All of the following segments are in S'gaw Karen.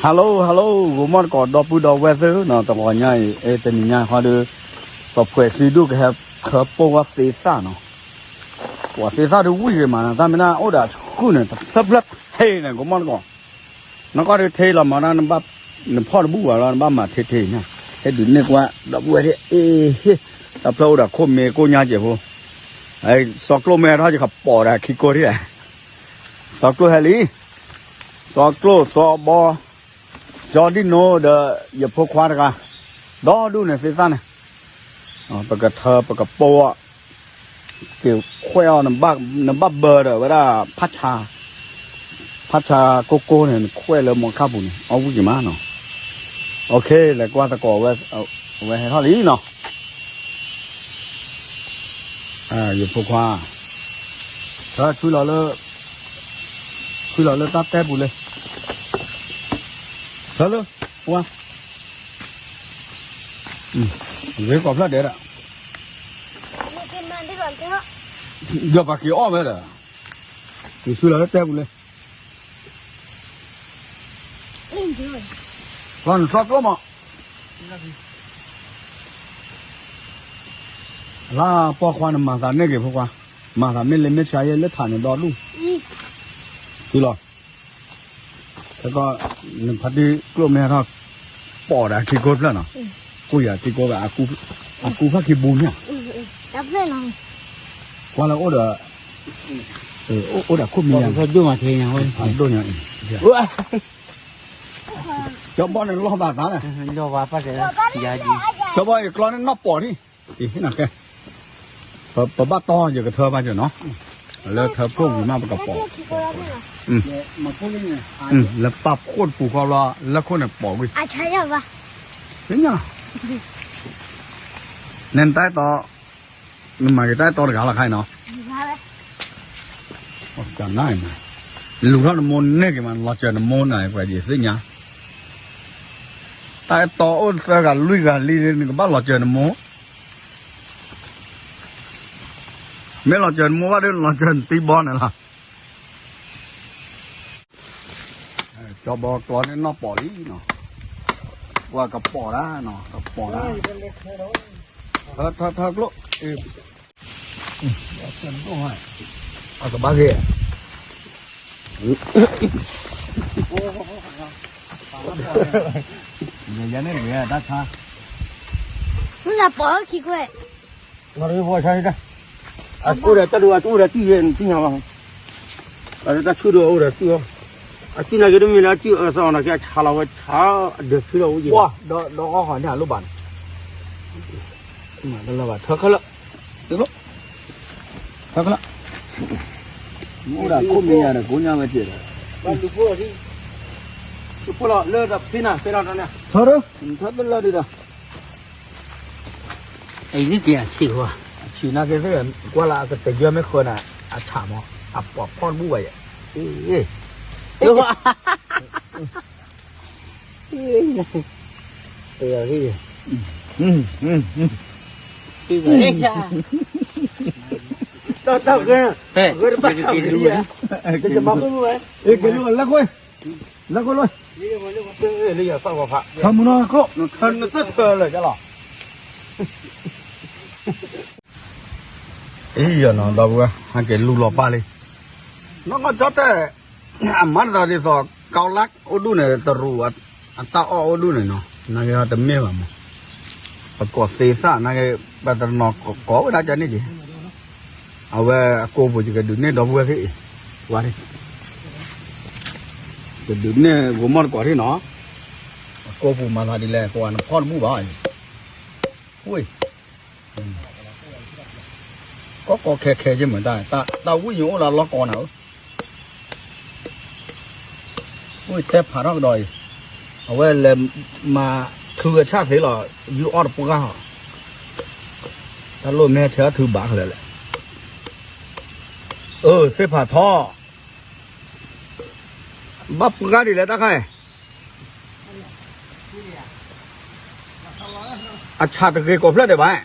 Hello hello ဂိၤမီၢ်တကိး ဒီပုၢ်ဒီဝဲၢ်သ့ၣ်နီၤ, တဂီၤညါအံၤ အဲ တနံၤညါဃီဒီး စီၤဖှဲးစံဒူၣ်ကဟဲခၢပိၢ်ဝဲသ့သၣ်နီၤ, ပှၤသ့သၣ်ဒုးဝံၣ်ဂ့ၤမးနီၤ, တၢ်မ့ၢ်ဒၣ်အိၣ်ဒီးဆူၣ်န့ၣ် တဖျၢၣ်ဖျၢၣ်ထဲန့ၣ် ဂိၤမီၢ်တကိး, နကီၢ်ဒုးထဲလီၤမးဒၣ် နဖီၣ်တဘူၣ်ဘၣ်လီၤ နဘၣ်မၤထဲထဲန့ၣ်, ဟဲဒုးန့ၢ်ကွၢ် ဒီပုၢ်ဝဲၢ်သ့ၣ် အ့ဟ့ၣ်, တၢ်ဖျၢၣ်အိၣ်ဒီးခိၣ်မ့ၢ်ကိၣ်ညါစဲးဖိ, စီၤကျိၣ်မ့ၢ်ဟဲထီၣ်ယကပိာ်ဒီးခံကိၢ်ထံၣ်, စီၤကျိၣ်ဟဲလံ စီၤကျိၣ်စီၤဘီ ကၠီဒံၣ်နိဒီး ယဖိခွါတဂၤ, ဒီဒူၣ်န့ၣ်သ့သၣ်န့ၣ်, ပကထၢပကပိၢ်အီၤ, က့ၤခွဲးအီၤ, နဘၣ်ဘၢဒီးဝဲဒၣ် ဖးဆါကိၢ်ကိၢ်န့ၣ် နခွဲးလၢမီခါပူၤန့ၣ် အီၣ်ဝံၣ်က့ၤမးနီၤ, လဲၤကွၢ်သကိးဝဲ, အဝဲဟဲထီၣ်လံနီၤ ယဖိခွါ, ထၢဆူလီၤလၢ, ဆူလီၤလၢတၢ်တဲပူၤလၢ, ထၢလၢ, ပှၤ, ဂ့ၤကိးဖျၢၣ်ဒဲးဒၣ်, ဒီးပှၤက့ၤအီၣ်ဝဲဒီး, က့ၤဆူလီၤလၢတဲပူၤလၢ, လီၤနစီကျိၣ်မး လၢပိာ်ခွါန့ၣ် မၤသးန့ၢ်က့ၤဖိခွါ, မၤသးမ့ၢ်လ့မ့ၢ်ဆါယဲလၢထးန့ၣ်ဒီဒူၣ်, သံလီၤ, ခဲကီး, နဖါတံၢ်ကျိၣ်မ့ၢ်ဟဲထီၣ်, ပိာ်ဒီးခံကိၢ်ဖျၢၣ်နီၤ, ကွံာ်ယၤခံကိၢ်ဘၣ်, အကူဖးခံဘိမ့ၢ်, ကွၢ်လၢအိၣ်ဒီး, အိၣ်ဒီးခိၣ်မံၤယၤ, ဒိၣ်ညါအံၤ, ကၠီဘီန့ၣ်လီၤဘၣ်သးလဲၣ်, ကၠီဘီအံၤကျီန့ၣ်နီၢ်ပိာ်ထံၣ်, နကဲ, ပဘၣ်တီယကထၢဘၣ်ကနီၤ, လၢထၢဖှိၣ်ဝံၤမးပကပိာ်, လၢပၢ်ခိၣ်တပူၤဃီဘျီ လၢခိၣ်န့ၣ်ပိာ်ကွံာ်, နတၢ်အဲၣ်တီ, နမၤက့ၤတၢ်အဲၣ်တီတဂၤလီၤခါအံၤနီၤ, နလူၤထီၣ်နမိၢ်န့ၢ်က့ၤမး လီၤစၢၤနမိၢ်နၤပှဲၤဒံးသ့ၣ်ညါ, တၢ်အဲၣ်တီအိၣ်သၢဂၤလွံၢ်ဂၤလံ နကဘၣ်လီၤစၢၤနမိၢ်, မ့ၢ်လီၤစၢၤနမိၢ်ဘၣ်ဒီး လီၤစၢၤနတံဘီန့ၣ်လီၤ. ကၠီဘီကျီန့ၣ်နီၢ်ပိာ်လံနီၤ, ပှၤကပိာ်ဒၣ်နီၤ, ကပိာ်ဒၣ်, ထၢထၢထၢကျိၣ်, အကဘၣ်ဂ့ၤ, ယၤန့ၣ်တဂ့ၤတၢ်ဆါ, မ့ၢ်ပိာ်လၢခံကွဲၢ် လီၤတဂ့ၤ ပှၤဆါန့ၣ်တၢ်, အအိၣ်ဒီးတၢ်ဒိၣ်အအိၣ်ဒီးတံၢ်ယဲၢ်နသ့ၣ်ညါလီၤ, အတၢ်ဆူၣ်ဒိၣ်အအိၣ်ဒီးတံၢ်အီၤ, အတံၢ်နာ်က့ၤတမ့ၢ်လၢအတံၢ်အီၤသီနာ်က့ၤအဆါလီၤဝဲဆါ, အဒၢးဖုလီၤအိၣ်ယဲၢ်, ဒီးအီၣ်ဃီန့ၣ်အလိၣ်ဘၣ်န့ၣ်, မၤတလၢဘၣ် ထၢခဲလၢာ်, ထၢခဲလၢာ်, အိၣ်ဒီးခိၣ်မ့ၢ်ယၤဒီးကိးညါဝဲတ့ၢ်ဒီး, လူၤဖိလီၤလၢဒီးဖံနၤဖဲလီၤတန့ၣ်, ထၢဒီး, ထၢတလၢဒံးဒီး အံၤန့ၣ်က့ၤအဆံးဝဲ, အဆံးနာ်က့ၤသ့ၣ်, ကွၢ်လၢအကတယၢမ့ၢ်ဃၢၤနၤ, အဆးမး, အပိာ်ဖီၣ်တဘူၣ်ဘၣ်ယဲၢ်, တၢ်တၢ်ဂဲ, ဂဲတဘၣ်က့ၤ, က့ၤလၢ, လၢကွၢ်, လၢကွၢ်လၢ, ထၢမုၢ်နီၢ်ခိၣ်, နတထၢလၢာ်ကလီၤ အံၤယနီၤ ဒီပုၢ်ဝဲၢ် ဟဲက့ၤလူလီၤပၢ်လံ, နီၢ်ကီၢ်ကၠီတဲ, အမၤတသးဒ်သိး ကီလၢ်အိၣ်ဒူၣ်န့ၣ် တရူးအတၢ်အီၣ်အိၣ်ဒူၣ်န့ၣ်နီၤ နာ်က့တမ့ၢ်ဘၣ်မး, ပကိးသ့သၣ်နာ်က့ ပတနီၤကိးဝဲဒၣ်ကန့ၣ်က့ၤ, အဝဲအကိာ်ပူၤယကဒုးနဲၣ်ဒီပုၢ်ဝဲၢ်သ့ၣ်အံၤ, ဝါဒ့ၣ် ကဒုးနဲၣ်ဂိၤမီၢ်တကိးထံၣ်နီၤ, အကိာ်ပူၤမၤသးဒ်လဲၣ် ကိးနဖီၣ်တဘူၣ်ဘၣ်, ဝ့ၢ်, ကီကီခဲခဲယမ့ၢ်တၢ်, တၢ်ဝံၣ်ယအိၣ်လၢလီၢ်ကီနၤဧၢ, ဝံၣ်တဲဖးထီၣ်ကဒီးအံၤ, အဝဲလဲၤမၤထုအဆၣ်သ့လီၤ, ယူအီၣ်တပှၢ်ဟီ, တၢ်လိၣ်မ့ၢ်ဆၢထုဘၣ်ခဲလၢာ်လဲၣ်, အၢ သ့ၣ်ဖးထီၣ် ဘၣ်ပှၢ်ဒ်လဲၣ်တၢ်ခါအံၤ, အဆၣ်တဂ့ၤကိးဖျၢၣ်ဒံးဘၣ်,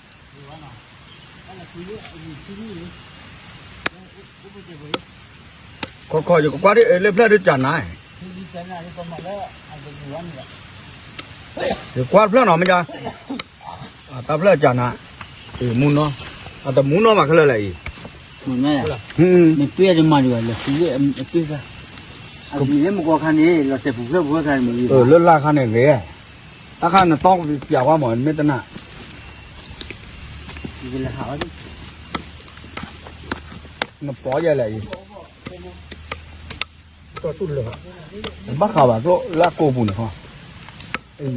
ခီခီယကကွၢ်ဒ်အလၢဖျၢၣ်ဒ်ကနၤ, ယကွၢ်တဖျၢၣ်နီၤ မ့ၢ်ကါ, တၢ်ဖျၢၣ်ကၢနၤ, မူနီၤ, အတမူနီၤမးခဲလၢာ်လဲၣ်အံၤ, မ့ၢ်ပ့ၢ်တမၤဒံးဘၣ်, လၢမကီခါန့ၣ် လီၤတဲာ်ပူၤဖျၢၣ်ပူၤခါန့ၣ်, လၢလၢ်ခါန့ၣ်ဂ့ၤ, တၢ်ခါနတီပျးကွၢ်မး မ့ၢ်တနၢ်, နပိာ်ယဲလဲၣ်အံၤ ဘၣ်ဃးဘၣ်ကျိၣ်လၢအကိာ်ပူၤန့ၣ်,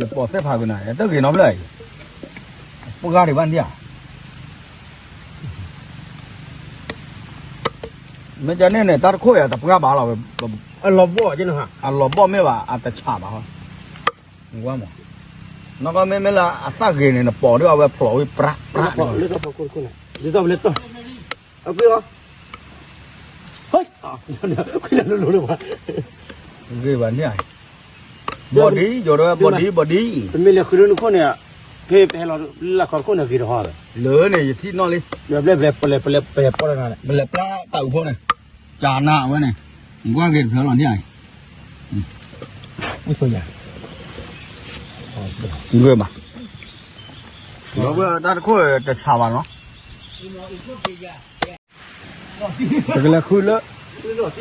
ယပိာ်သ့ၣ်ဖးကွံာ်နၤ တဂ့ၤနီတဖျၢၣ်အံၤ, ပှၢ်ဂၤဒံးဘၣ်ဒံးဧါ, မ့ၢ်ကန့ၣ်န့ၣ် တၢ်တခိၣ်အံၤ တပှၢ်ဘၣ်လီၤ, အလီၤဘီၣ်မ့ၢ်ဘၣ် အတဆးဘၣ်, နီၢ်ကီၢ်မ့မ့ၢ်လၢအသၣ်ဂ့ၤန့ၣ် နပိာ်ဒံးအဝဲဖျိးဝံၤပြးပြးန့ၣ်, အကွံာ်အီၤ, ဂ့ၤဘၣ်န့ၣ်, ဘီဒံ ယိၤဒဝဲ ဘီဒံ ဘီဒံ, ပမ့ၢ်လဲၤဃုလၢနခိၣ်န့ၣ်, ဖဲပဟဲလီၤလၢလၢ်ခီတခိၣ်န့ၣ်ဂ့ၤတဟီ, လၢန့ၣ်ယထံၣ်နီၣ်လံ, ပလဲၤပလဲၤပလဲၤပလဲၤပီၢ်တနၤန့ၣ် ပလဲၤပျၢ်တၢ်အုးဖိန့ၣ်, ကၢနၤဝဲန့ၣ်, ကွၢ်ဂ့ၤတဖျၢၣ်လီၤန့ၣ်, ဝံသိယၤ, ဂ့ၤဘၣ်, ဒီးဝဲတၢ်တခိၣ်တဆးဘၣ်နီၤ ပကလဲၤဃုလၢ, ပ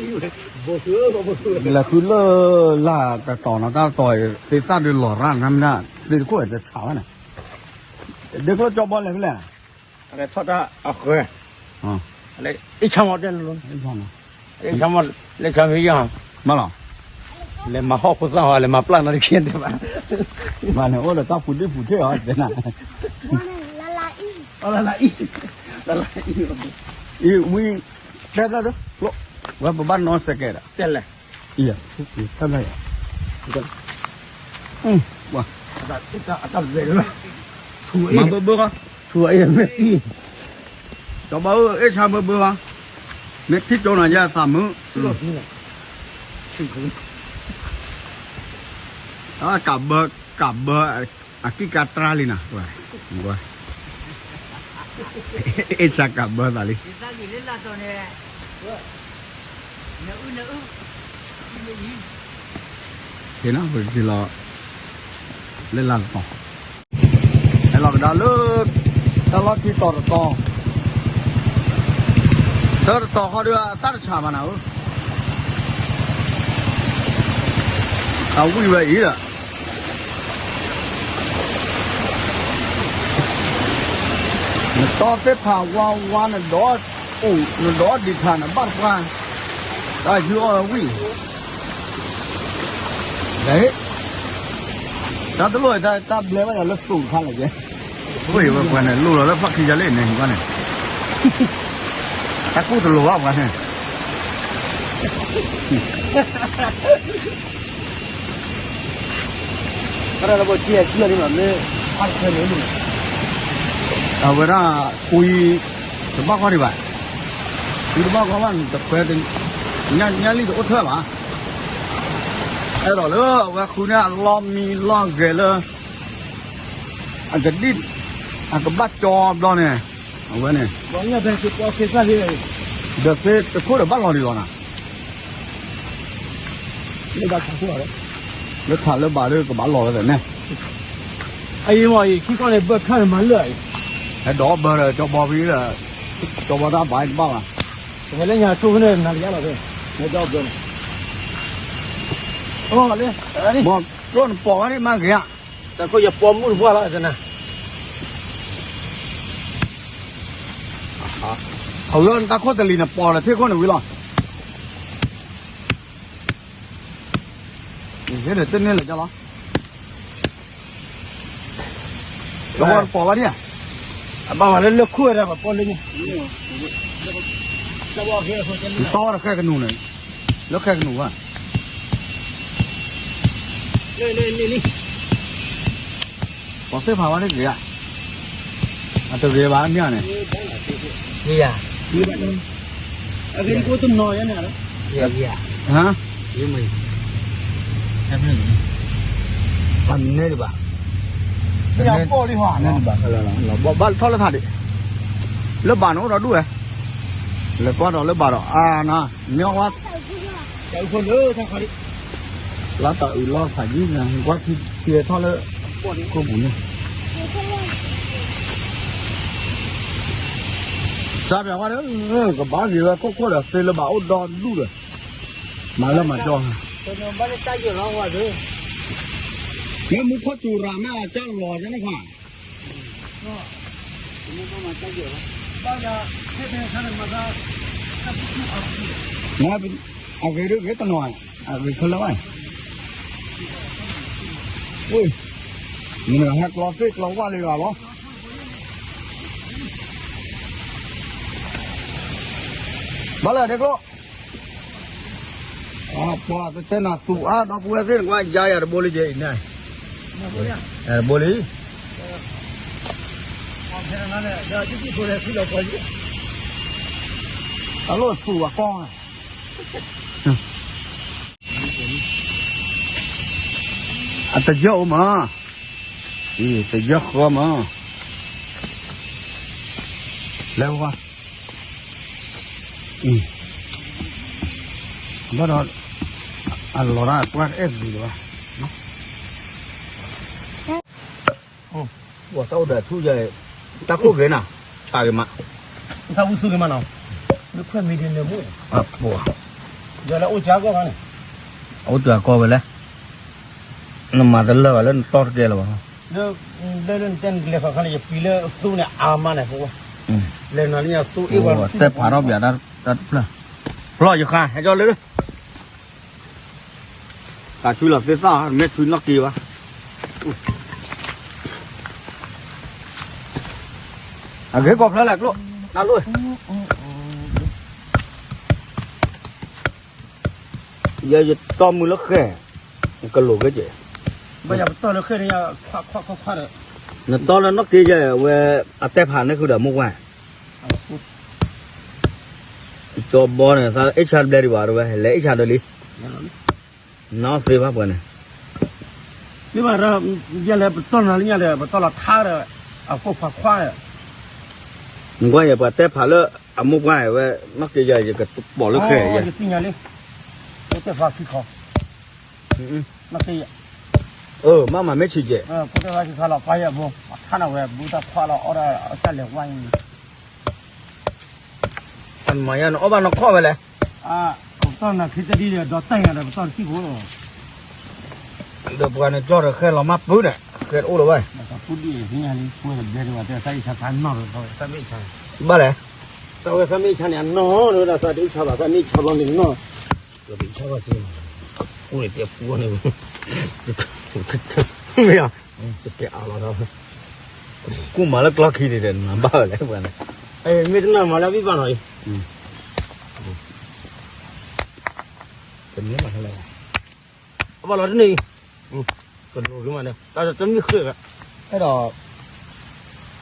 ကလဲၤဃုလၢလၢ်တတီၤနီၤ, တၢ်တတီၤသ့ၣ်သၣ်ဒုးလီၤရၣ်နမ့ၢ်ဒၣ်, သ့ၣ်တခိၣ်တဆးဝဲန့ၣ်, ဒ့ကျိၣ်ကၠီဘီလဲၤဖဲလဲၣ်, ထီၣ်တၢ်အဃၢၤ, အ့ၣ်ဆါမီတဲလီၤ, အ့ၣ်ဆါမီ, လၢဆါမီယီၤ, မ့ၢ်လီၤ, လဲၤမၤဟီၣ်ခိၣ်သၣ်ဟီ လဲၤမၤပျၢ်နီတက့ၢ်တဲဘၣ်, မ့ၢ်န့ၣ်အိၣ်ဒီးတၢ်ပူၤဒံၣ်ပူၤထ့ၣ်အီၤတဲနၤ, လၢလၢအံၤ, လၢလၢအံၤ, အံၤဝံၤ, တဲဘျီဒု, ဝဲပဘၣ်နီစဲးကဲးဒီး, တဲလဲၣ်, အံၤ, တဲဘျီ, မၤဘၢဘၢဃီ, ထူအ့ၣ်, ထူအ့ၣ်မ့ၢ်အံၤ, ကၠီဘီဧၢ အ့ၣ်ဆါဘၢဘၢဃီ, မ့ၢ်ထံၣ်ကၠီနၤယဲသးမုာ်, ကးဘၢ, ကးဘၢ, အကံၢ်ကးတြါလံနၤ, အ့ၣ်ဆါကးဘၢသးလံ. ဟ့ၣ်နီၤ ပကက့ၤလီၤ လၢလၢ်တတီၤ, ဟဲလီၤကဒါလၢ တၢ်လီၢ်ခံတီၤတတီၤ, တၢ်တတီၤဃီဒီး အသၣ်တဆးဘၣ်နၤဧၢ, အဝံၣ်ဝဲအံၤဒီး နတီသ့ၣ်ဖးဝါဝါ နဒီးအိၣ် နဒီးဒံးထး နဘၣ်တပှၢ်, တၢ်ယူအီၣ်ဝံၣ်, တၢ်တလိၣ် တၢ်ဘျဲဘၣ်ယၤလၢသိးတခါလၢာ်ကဲ, ဝဲပှၤန့ၣ် လိၣ်လီၤလၢဖျီၣ်ခံယၤလံန့ၣ် န့ၣ်, တၢ်ကူၣ်တလိၤဘၣ်ပှၤန့ၣ် အဝဲဒၣ် ကွံ တဘၣ်ဃီဒံးဘၣ်, ကွံတဘၣ်ဃီဘၣ်န့ၣ် တခွဲ, ညၣ်လံတအိၣ်ထၢၣ်ဘၣ်, အဲၣ်ဒိးလၢအဝဲဃုန့ၢ်အလီၢ်မံလီၢ်ဂဲၤလၢ အကဒံၣ် အကဘၣ်ကၠီဘျီန့ၣ်, အဝဲန့ၣ်, ဒီးသ့တခိၣ်ဒီးဘၣ်လီၤဒံးလီၤနၤ လၢထးလၢဘၣ်ဒီးကဘၣ်လီၤဝဲသ့ၣ်န့ၣ်, အအံၤမ့ၢ်အံၤ ခံခီန့ၣ် ဘၢၣ်ခၢၣ်မၤလၢာ်အံၤ, ဟဲဒီးဘၢဒီး ကၠီဘီဖဲဒီး, ကၠီဘီတၢ်ဘၣ်တဘၣ်ဘၣ်, ပဟဲလၢညါဆိဖဲန့ၣ် နၤလၢယၤလီၤဖဲ, ဟဲဒီးဘၢန့ၣ်, အိၣ်လၢ, မ့ၢ်ကျိၣ်နပိာ်ဝဲဒၣ်မၤဂ့ၤဧါ, တၢ်ခိၣ်ယပိာ်မုၣ်တပှၢ်လီၤသနၤ အဝဲတၢ်ခိၣ်တလံၤန့ၣ် ပိာ်လၢထံခိၣ်န့ၣ်ဝံၤလီၤ. ဟ့ၣ်ဒီးတန့ၢ်လၢၤကလီၤ. တဝီတပိာ်ဘၣ်ဒံးဧါ. အဘၣ်ဝဲလၢလၢခိၣ်ဝဲဒၣ်ပှၤပိာ်လၢညါ. တီဝဲတဃဲကနူၤန့ၣ်, လၢဃဲကနူၤဘၣ်. ပိာ်သ့ၣ်ဖးဝဲန့ၣ်ဂ့ၤဧါ. အတဂ့ၤဘၣ်မ့ၢ်န့ၣ်. ဂ့ၤဧါ. အဂ့ၤကအိၣ်တနီၤယဲန့ၣ်. ဂ့ၤဧါ. ဟါ. အန့ၣ်တဘၣ်. န့ၣ်တဘၣ်. ဘၣ်ထီၣ်လၢထးဒံး. လၢဘၣ်န့ၣ်အိၣ်ဒီးဒူၣ်ဝဲ. လဲၤကွၢ်ဒီးလၢဘၣ်ဒီး အါနၤ မ့ၢ်ဝဲ. တၢ်အုးဖိလၢတၢ်ခါဒံး. လၢတၢ်အုၣ်လီၤဖးယံၤန့ၣ် ကွၢ်ထံထံထီၣ်လၢ ကိၢ်ပူၤန့ၣ် စါပၠးဝါဒီး ကဘၣ်ဂ့ၤဝဲခိၣ်ခိၣ်ဒီး သ့လၢဘၣ်အိၣ်ဒီဒူၣ်ဒီး မၤလၢမၤကၠီ လၢမူခိၣ်စူၤရၤမ့ၢ်အကၢ်လီၤကန့ၣ်ခွါ အဂ့ၤဒ်ဂ့ၤတနီၤ အဂ့ၤခဲလၢာ်ဘၣ် မ့ၢ်ဟဲကျီသ့ၣ်ကျီဝၣ်လံဂၤလီၤ ဘၣ်လဲၣ်ဒ့ကျိ ပှၤတတဲနၤသူၣ်အါဒီပုၢ်ဝဲၢ်သ့ၣ်နကွၢ်ယါယၤတဘိလံက့ၤအံၤန့ၣ် တဘိလံ အလိၣ်သူၣ်အကီၢ် အတယၢၢ်အိၣ်မး တယၢၢ်ဃီမး လဲၤဝါ ဘၣ်ဒီး အလီၤတၢ်ကွၢ်တအဲၣ်သံလၢၤဘၣ် ပှၤတၢ်အိၣ်ဒီးထူၣ်ယဲ တၢ်ခိၣ်ဂ့ၤနၤ ဆးဂ့ၤမး တၢ်ဝူသူဂ့ၤမးနီၤ မ့ၢ်ခွဲးမံၤဒ်န့ၣ်မ့ၢ် ပှၤ ယလၢအိၣ်ကၢကီၢ်ခါန့ၣ် အိၣ်တၢ်ကီၢ်ဝဲလဲၣ် နမၤတလၢာ်ဘၣ်လၢနတီတကဲလၢၤဘၣ် လၢ လၢနတဲနကလဲၤခီခါန့ၣ် ယပျံၤလၢသူန့ၣ်အါမးန့ၣ် လဲၤနၤလၢညါသူအ့ၣ်ဝဲ တဲဖးထီၣ်ပၠးတၢ်တဖျၢၣ် ဖျီၣ်ယခါ ဟဲကၠီလၢ တၢ်ဆွံလီၤသ့သၣ် မ့ၢ်ဆွံနီၣ်က့ၤဘၣ် အဂ့ၤကီၢ်ဖျၢၣ်လဲၣ်ကျိ တၢ်လိၣ် ယဲယတီမုၢ်လၢဃဲ ကလိာ်ကဲကဲ ဘၣ်ယၤပတီၢ်လၢဃဲန့ၣ် ခွါခွါခွါခွါဒီး နတီလၢနီၣ်က့ယဲဝဲ အတဲဖးန့ၣ်ဃုာ်ဒီးမိၢ်ပှၢ် ကၠီဘီန့ၣ် သးအ့ၣ်ဆါတဘျဲဒံးဘၣ်တဝဲ လဲၤအ့ၣ်ဆါဒီးလံ နီၢ်သ့ဘၣ်ပှၤန့ၣ် မ့ၢ်ဘၣ်ဒီး ယဲလဲၤပတီၢ်နၤလၢညါဒီး ပတီၢ်လီၤထါဒီး အကိၣ်ဖးခွါဒီး နကွၢ်ယဲပှၤတဲဖးလၢ အမိၢ်ပှၢ်ဝဲ နီၣ်က့ယဲ ယကပိာ်လၢဃဲယဲ ယသ့ၣ်ညါလံ ဖိတဲဖးခံခီ နီၣ်က့ယဲ အၢ မ့ၢ်မၤမ့ၢ်ဆံးကဲ ဖိတဲဖးခံခီလီၤ ပှၤယဲဘိ အထါနၤဝဲ ဘုတၢ်ခွါလီၤ အီၣ်ဒၣ်အီၣ်တၢ်လဲၤဝါ တၢ်မၤညါနအီၣ်ဘၣ်နီၢ်ခီၣ်ဝဲလဲၣ် ပတီၢ်နၤခံတဒံဒီး ဒီးတၢ်ညါဒီး ပတီၢ်တစံၣ်ဖိလီၤ ဒီးပှၤန့ၣ်ကၠီဒီးဃဲလီၤမးပုၢ်န့ၣ် ဃဲတအိၣ်လၢၤဝဲ ဘၣ်လဲၣ် တၢ်ဝဲသးမ့ၢ်ဆါန့ၣ် အနီၢ်ဒီး သးတအ့ၣ်ဆါဘၣ် သးမ့ၢ်ဆါဘျီန့ၣ်နီၢ် တကဲအါလီၤ ကူၣ်မၤလၢကျီခံန့ၣ်ဒီး နဘၣ်ဝဲလဲၣ်ပှၤန့ၣ် မ့ၢ်တနၢ်မၤလၢအဘံၣ်ဘၣ်နီၤအံၤ တမ့ၢ်မၤလၢ အဘၣ်လီၤတန့ၢ်အံၤ ကလိၤကမၤန့ၣ် တၢ်တမ့ၢ်ဃ့ၢ်ဂၤ အဲၣ်ဒိး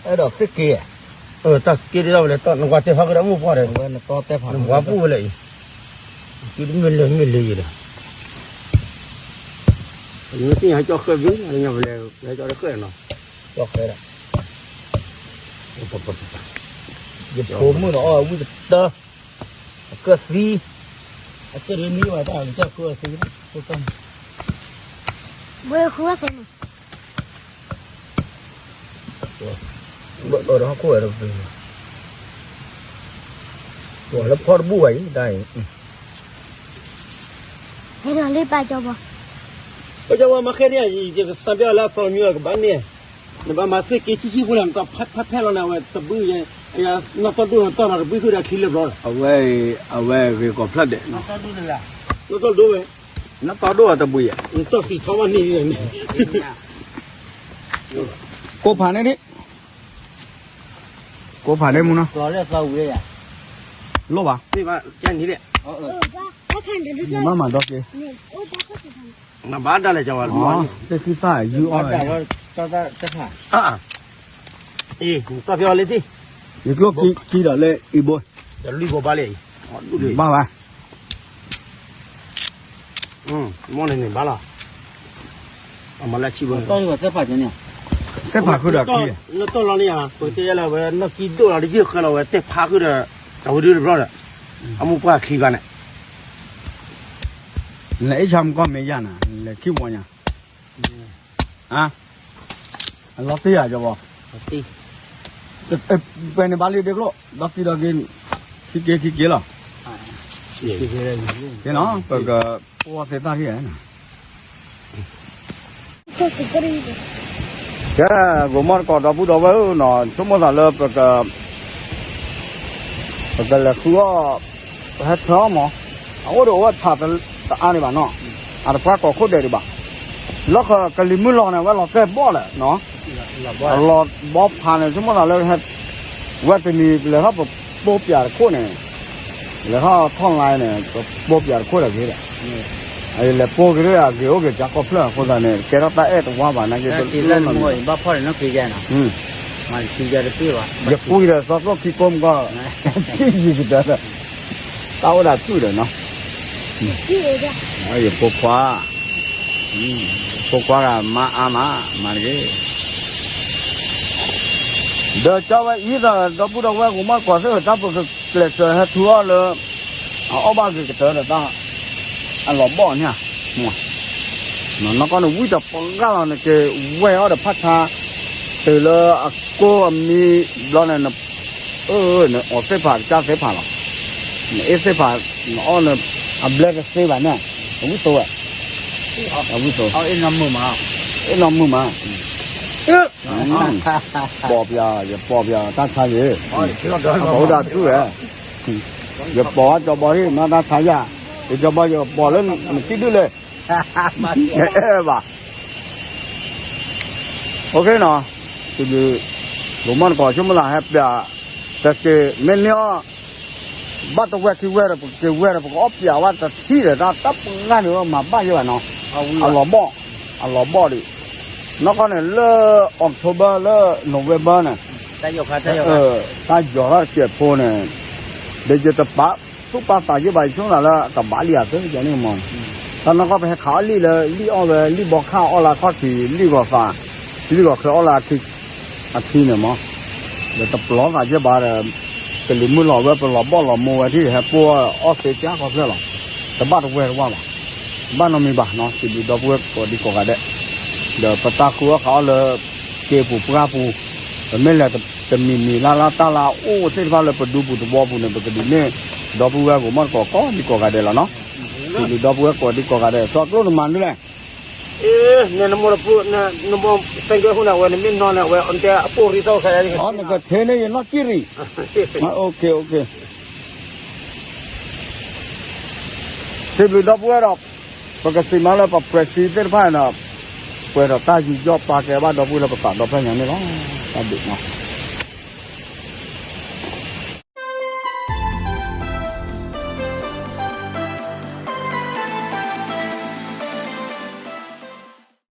အဲၣ်ဒိးဃ့ၢ်က့ၤ တၢ်က့ၤဒ်ထီၣ်ဝဲလဲၣ် နကွၢ်တဲဖးကဒီးမိၢ်ပှၢ်ဒီး နကွၢ်ပူၣ်ဝဲလဲၣ်အံၤ က့ၤတမ့ၢ်လၢမ့ၢ်လၢယဲဒီး နသ့ၣ်ညါကၠီဃဲဘျုး လၢညါပလဲၤ လဲၤကၠီတဃဲနီၤ ကၠီဃဲဒၣ် ယဖိမုၣ်နီၤအီၣ်ဝံၣ်ကတၢ အကၢၣ်သံ အကၢၣ်ဒ်န့ၣ်ဘၣ်တၢ်ကစၢ်ဃုအီၤသံ ဃုတၢ် ဝဲဃုအီၤသံ ဘၣ်အၢဒီးဟီၣ်ခိၣ်ဝဲဒီးပှ့ၤ ပှၤလၢဖီတဘူၣ်ဘၣ်အံၤ တၢ်အံၤ ဟဲဒီးလၢပၢ်ကၠီဘီ ပၢ်ကၠီဘီမၤဃဲန့ၣ် ယကစံးပျၢ်လၢအသီတမံၤကဘၣ်န့ၣ် နဘၣ်မၤသ့ၣ်က့ၤဆံၣ်ဆံၣ်ဖိလၢနကဖဲဖဲလီၤန့ၣ် အဝဲတဘုယဲ နီၢ်တီၢ်ဒိၣ်နီၢ်တီၢ်နီၢ်တဘုဃုာ်ဒီးချံလၢဘျီဒီး အဝဲ အဝဲဂ့ၤကီၢ်ဖျၢၣ်ဒဲး နီၢ်တီၢ်ဒိၣ်ဝဲ နီၢ်တီၢ်ဒိၣ်ဝဲတဘုယဲ နီၢ်တီၢ်သံထီၣ်ဘၣ်န့ၣ် ကိးဖးန့ၣ်ဒ် ကိးဖးန့ၣ်မူနီၤ လိၣ်ဘၣ် မ့ၢ်မၤဒီးက့ၤ နဘၣ်ဒၣ်လဲာ်ကဝဲ သ့ၣ်ခံသၣ်ယူအီၣ် အ့ တၢ်ဖျီလၢသ့ၣ် ယကျိၣ်ခံဒီးလၢအံၤဘိ တလွံၢ်ဘိဘၣ်လၢအံၤ ဘၣ်ဘၣ် မ့ၢ်န့ၣ်န့ၣ်ဘၣ်လီၤ အမၤလၢဆံဘိ သ့ၣ်ဖးဃုာ်ဒီး လၢတီၢ်လီၤန့ၣ်ဧါ ပကတဲယဲလၢဝဲ နီၢ်ကံဒိၣ်လီၤ တယုၢ်ဃဲလီၤဝဲ သ့ၣ်ဖးဃုာ်ဒီး တဝံၤဒုတဘျီဒီး အမိၢ်ပှၢ်ခံဂၤန့ၣ် လဲၤအ့ၣ်ဆါမကီၢ်မဲာ်ယၤနၤ လဲၤခံဝီညါ, အလီၤတံၢ်ဧါ ကၠီဘီ, ပှဲၤန့ၣ်ဘၣ်လံဒ့ကျိၣ် ဒီကံဒီက့ၤ, ခံက့ၤခံက့ၤလီၤ, က့နီၤ ပကပိၢ်သ့ၣ်သၣ်ထံၣ်ဧါ ကဲ, ဂိၤမီၢ်တကိးဒီပုၢ်ဒီဝဲၢ်ဧၢနီၤ, ဆိကမိၣ်သးလၢ ပကလဲၤဃုအီၣ်, ပဟဲထၢအီၣ်မး, အအိၣ်ဒီးအိၣ်ဝဲထးတအါဒံးဘၣ်နီၤ, အတပှၢ်ကိးခိၣ်ဒဲးဒံးဘၣ်, လီၢ်ဃၢၤကလံၤမုၢ်လီၤန့ၣ် ဝဲလီၤတဲာ်ဘီၣ်လဲၣ်နီၤ, အလီၤဘီဖးန့ၣ် ဆိကမိၣ်သးလၢ ဝဲတနံၤလဲၤထီၣ်ပပိၢ်ပၠးတခိၣ်န့ၣ်, လဲၤထီၣ်ထီၣ်လါန့ၣ် ပပိၢ်ပၠးတခိၣ်ဒီးဂ့ၤဒီး, လဲၤပိၢ်က့ၤဒီးအဂ့ၤအိၣ်က့ၤကၢ်ကီၢ်ဖျၢၣ်အဃိသတးန့ၣ် ကဲထီၣ်တၢ်အဲၣ်တဝါဘၣ်နာ်က့ ပဘၣ်ဖီၣ်န့ၣ်နီၢ်က့ၤယဲနီၤ, ယပူၤဒီးစီၤကျိၣ်ခံကိးမုၢ်ကီၢ်, ယံၤကတၢၢ်ဒီး, တၢ်အိၣ်ဒၣ်ဆူၣ်ဒီးနီၤ, ယဖိခွါ, ဖိခွါဂၤမါအါမး, မၤတက့ၢ် ဒီးကၠီဝဲအံၤဒီး ဒီပုၢ်ဒီဝဲၢ်ဂိၤမီၢ်တကိးသ့ၣ် တၢ်ပကကျဲးစၢးဟဲထူအီၣ်လၢ အအီၣ်ဘၣ်ဂ့ၤကတၢၢ်ဒီးတၢ်အလီၤဘီၣ်န့ၣ်ဧါ, နီၢ်ကီၢ်န့ၣ် ဝံတပှၢ်လီၤန့ၣ် က့ၤဝဲအီၣ်ဒီးဖးဆါ, တုၤလၢအကိၢ်အမံဘျီန့ၣ် နအီၣ်သ့ၣ်ဖးကစၢ်သ့ၣ်ဖးလီၤ, နအ့ၣ်သ့ၣ်ဖး, နအီၣ်န့ၣ် အဘျဲၣ်တသ့ဘၣ်န့ၣ်, အဝံသိဝဲ, အဝံသိ, အ့ၣ်နီၢ်မုာ်မး, အ့ၣ်နီၢ်မုာ်မး, ပိာ်ပၠး, ယပိာ်ပၠးတၢ်ဆါယဲ, အပိာ်ဝဲဒၣ်ဆူၣ်ဝဲ, ယပိာ်ဝဲကၠီဘီဟံၣ်မးတၢ်ဆါယၤ, ယကၠီဘီယပိာ်လၢနစံၣ်ဒုၣ်လဲၣ်, ဘၣ်, အိၣ်ခ့နီၤ, ဂိၤမီၢ်တကိးဆိကမိၣ်သးဟဲပၠး, တက့ၢ်မ့ၢ်န့ၢ်အီၣ် ဘၣ်တဝဲၢ်ခံဝဲၢ်ဒီး ပက့ၤဝဲၢ်ဒီး ပကအီၣ်ပၠးဝဲတထံၣ်ဒီး တၢ်ပှၢ်န့ၣ်မၤဘၣ်ယဲဘၣ်နီၤ, အလီၤဘီၣ်, အလီၤဘီၣ်ဒံး, နီၢ်ကီၢ်န့ၣ် လၢ October လၢ November န့ၣ်, တၢ်ယီၤထီၣ်တစဲးဖိန့ၣ်, ဒီးယတပာ်သူၣ်ပာ်သးယဲဘၣ် ယဆိကမိၣ်သးလၢ အတဘၣ်လံဧါသ့န့ၣ်မး, တၢ်နီၢ်ကီၢ်ပဟဲခးအီၣ်လံၣ်လၢ လံၣ်အီၣ်ဝဲ လံၣ်ဘီခၣ်အီၣ်လၢအခီၣ်ထံး လံၣ်ဂီၤသး, လံၣ်ဂီၤချၢအီၣ်လၢ အထံန့ၣ်မး, ဒီးတပျီသးယဲဘၣ်ဒီး, ကလံၤမုၢ်လီၤဝဲ ပလီၤဘီၣ်လီၤမိၢ်ဝဲထံၣ် ဟဲပိၢ်အီၣ်သ့ကၢ်ခီဖျၢၣ်လီၤ, တဘၣ်တဝဲၢ်တဝၣ်ဘၣ်, ဘၣ်နီတမံၤဘၣ်နီၤ စံးဘျုးဒီပုၢ်ဝဲၢ်ကိးဒံကိးဂၤဒဲး, ဒီးပတၢ်ဃုအီၣ်ဃုအီလၢ က့ၤပူၤပှၢ်ပူၤ, ပမ့ၢ်လဲၤတမံၤမံၤလၢ်လၢ်တၢ်လၢအအိၣ်သ့ၣ်တဖၣ်လၢပဒူပူၤသဝီပူၤန့ၣ် ပကဒုးန့ၢ် ဒီပုၢ်ဝဲၢ်ဂိၤမီၢ်တကိးကိးဒံကိးဂၤဒဲးလီၤနီၤ, စံးဘျုးဒီပုၢ်ဝဲၢ်ကိးဒံကိးဂၤဒဲး သီကျိၣ်နမၤဒ်လဲၣ် နမိၢ်တပူၤ, နမိၢ်စဲးကဲဟူန့ၣ် အဝဲနမ့ၢ်နီၢ်န့ၣ် အဝဲအီၣ်တဲအပိၢ်ရံသီခဲအံၤ, နကထဲန့ၢ်ယနီၢ်ကံၣ်ရံၣ်, စံးဘျုးဒီပုၢ်ဝဲၢ်ဒီး, ပကစံးမးလၢပ press သ့ၣ်တဖၣ်န့ၣ်ဒီး, ပှဲၤဒီးတၢ်ယူးယီၣ်ပာ်ကဲဘၣ်ဒီပုၢ်ဝဲၢ်လၢပသးဒီဖျၢၣ်ညါန့ၣ်လီၤ, တၢ်ဘျုးနီၤ